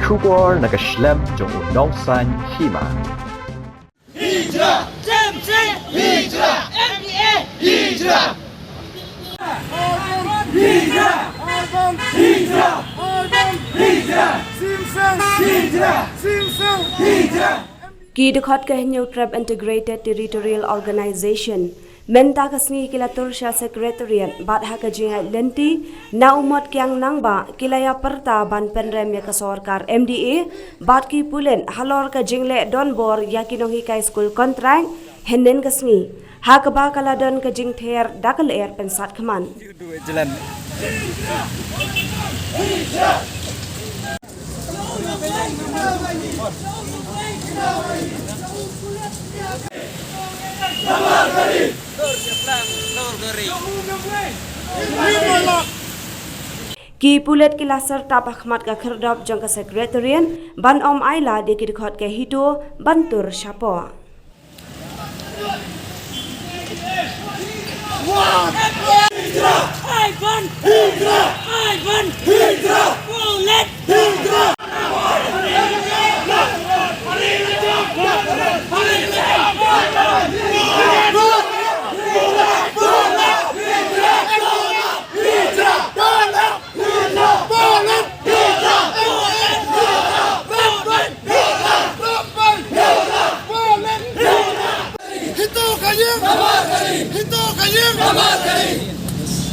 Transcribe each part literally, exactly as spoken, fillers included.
Khubor na ka shlem jong u nongsan hima. Hijra! Hijra! M D A! Hijra! Hijra! Hijra! Hijra! Hijra! Hijra! Ki dkhot ka Hynñiewtrep Integrated Territorial Organization mynta ka sngi ki la tur sha Secretariat bad ha ka jingïaid lynti na u Motkiang Nangbah ki la ïa pyrta ban pynrem ïa ka sorkar M D A bad ki pulit halor ka jingleh donbor ïa ki nonghikai skul kontrak hynnin ka sngi, ha kaba ka la don ka jingther da ka lyer pynsat khmat. Ki pulit ki la syrtap ha khmat ka khyrdop jong ka Secretariat ban ym ailad ïa ki dkhot ka HITO ban tur shapoh. Ivan! Ivan! Pulit!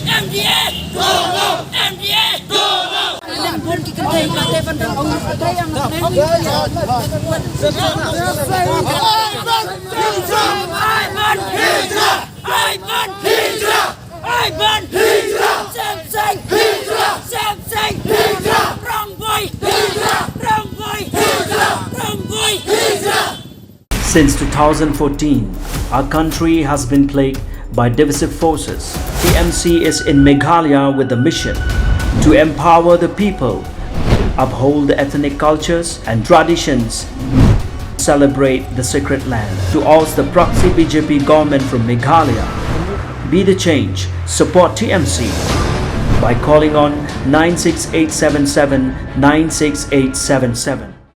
M D A! M D A! Ivan! Ivan! Hijra! Ivan! Hijra! Sing Sing! Hijra! Sing Sing! Hijra! Wrong boy! Hijra! Wrong boy! Hijra! Wrong boy! Hijra! Since two thousand fourteen, our country has been plagued by divisive forces. T M C is in Meghalaya with the mission to empower the people, uphold the ethnic cultures and traditions, celebrate the sacred land, to oust the proxy B J P government from Meghalaya. Be the change. Support T M C by calling on nine six eight seven seven nine six eight seven seven.